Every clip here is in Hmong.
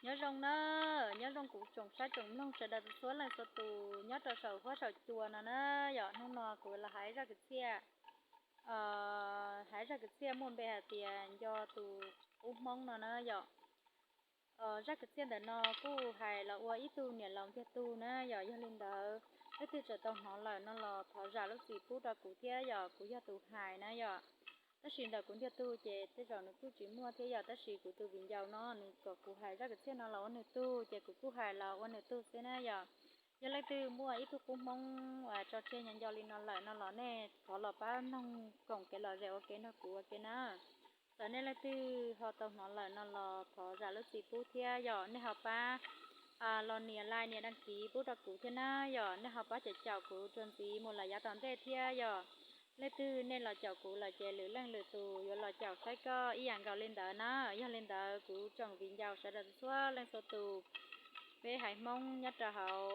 Nyob zoo na, nyob zoo kuv tsoom saib tsoom mloog sawv daws txhua leej txhua tus nyob rau saum huab saum cua no na. Yog hnub no kuv los hais zaj kwv txhiaj, hais zaj kwv txhiaj muaj npe hais tias nco tus qub hmoob no na yom. Zaj kwv txhiaj ntawm no kuj hais los ua ib tug niam laus ntiag tug na yom. Yog li ntawd leej twg tseem tau hnov lawm no los thov zam lub txim pub rau kuv thiab yom, kuv yog tus hais na yom. Tab sis ntawm kuv ntiag tug ces tej zaum nws kuj tsis muaj thiab yom, tab sis kuv tus viv ncaus no nws kom kuv hais zaj kwv txhiaj no los ua nws tug ces kuv kuj hais los ua nws tug xwb na yom. Yog leej twg muaj ib tug qub hmoob tso tseg nyob nco li no lawm no los nej thov los pab mloog koom kev lom zem ua ke nrog kuv ua ke na. Txawm nej leej twg ho tau hnov lawm no los thov zam lub txim pub thiab yom, nej ho pab los nias like nias đăng ký pub rau kuv thiab na yom, nej ho pab caum caum kuv rau ntxiv mus lawm yav tom ntej thiab yom. Leej twg nej los caum kuv lawm ces lwm leej lwm tus yuav los caum saib koj ib yam nkaus li ntawd na. Yog li ntawd kuv tsoom viv ncaus sawv daws txhua leej txhua tus, peb haiv hmoob nyob rau hauv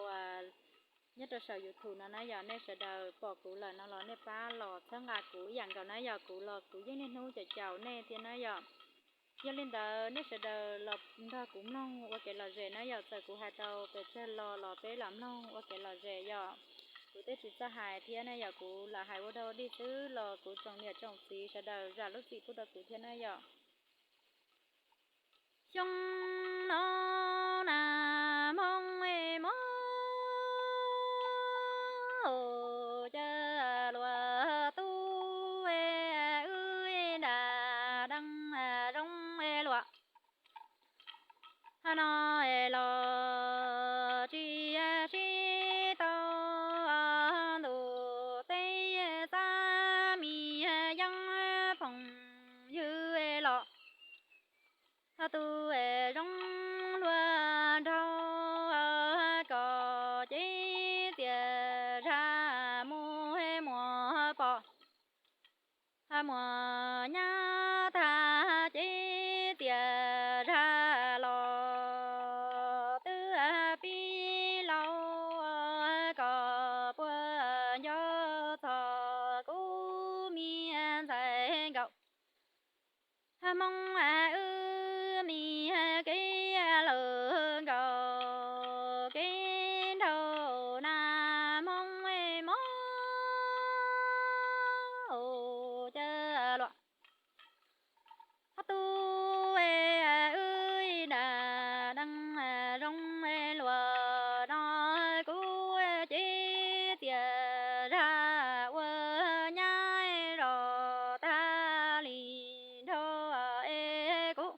nyob rau saum YouTube no na yog nej sawv daws pom kuv lawm no los nej pab los txhawb nqa kuv ib yam nkaus na yom, kuv los kuv yeej niaj hnub caum caum nej thiab na yom. Yog li ntawd nej sawv daws los nrog kuv mloog ua kev lom zem na yom, txawm kuv hais tau pes tsawg lo los peb los mloog ua kev lom zem yom. Kuv twb tsis txawj hais thiab na yom, kuv lam hais ua dog dig xwb los kuv tsoom niam tsoom txiv sawv daws zam lub txim pub rau kuv thiab na yom. Xyoo no na Hmoob mob, cas luag tub wb nram deej zoo luag no los tsis sib tau ntuj teb, xav me yeeb phooj ywg los tus zoo luag nraug kom ces txias zaj mus muas pom, muas nyab tag ces txias zaj los twb pib laus kom puas nco txog kuv me ntxhais nkaus. Hmoob wb me kev lawm nkaus kev nraug na Hmoob mob, cas luag tub wb nram deej zoo luag no kuv ces txias zaj ua nyab zoj tag li nraug es kuv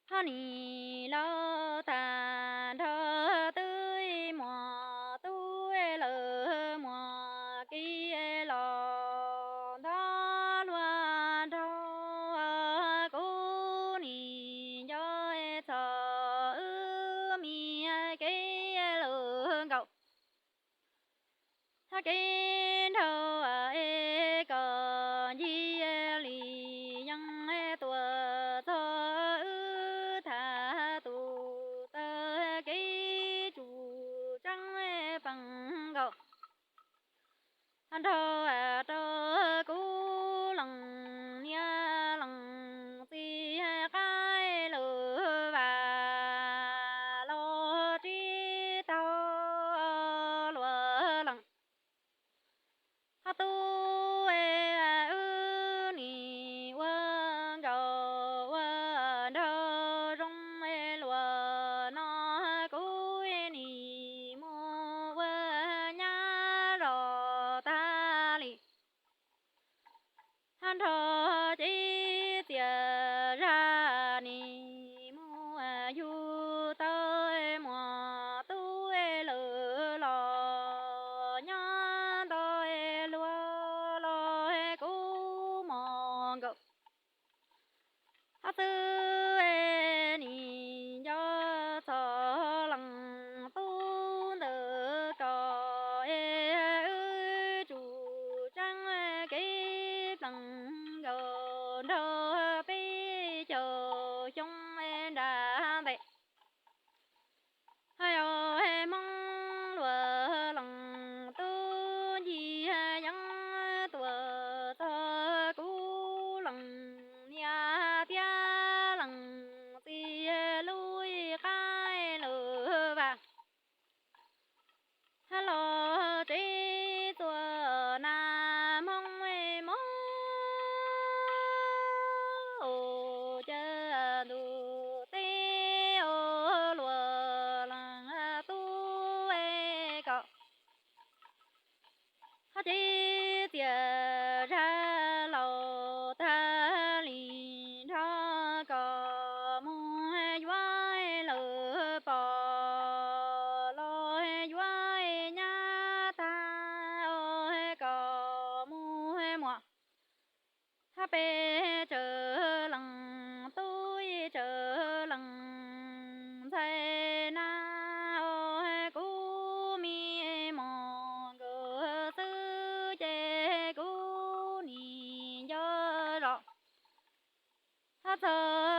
ho nim los tag nrho twb muas tub lawm muas kev los ntog luag nraug kuv nim nco txog wb me kev lawm nkaus. Kev nraug es kom ncig li yeej tuaj txog wb tag tus taw kev tsum tseeb pees nkaus. Nraug rau kuv leej niam leej txiv qaib lwm vam los tsis tau luag leej. Tub wb nim ua nkaus ua nraug zoo luag no kuv nim mus ua nyab zoj tag li nraug ces txias zaj nim mus yug tau muas tub lawm los nyob ntau luag los kuv mos nkaus. Xwb nim nco txog leej tub ntawm ko es wb tsum tseeb kev plees nkaus. ua cas ntuj teb ua luaj leej tub es kom hab ces txias zaj laus tag li nrho kom mus yuav lawv pog los yuav nyab tag kom mus muam hab peb tsawv leej tub tsawv leej ntxhais na, kuv me mos nkawd xwb ces kuv nim nco zog hab txog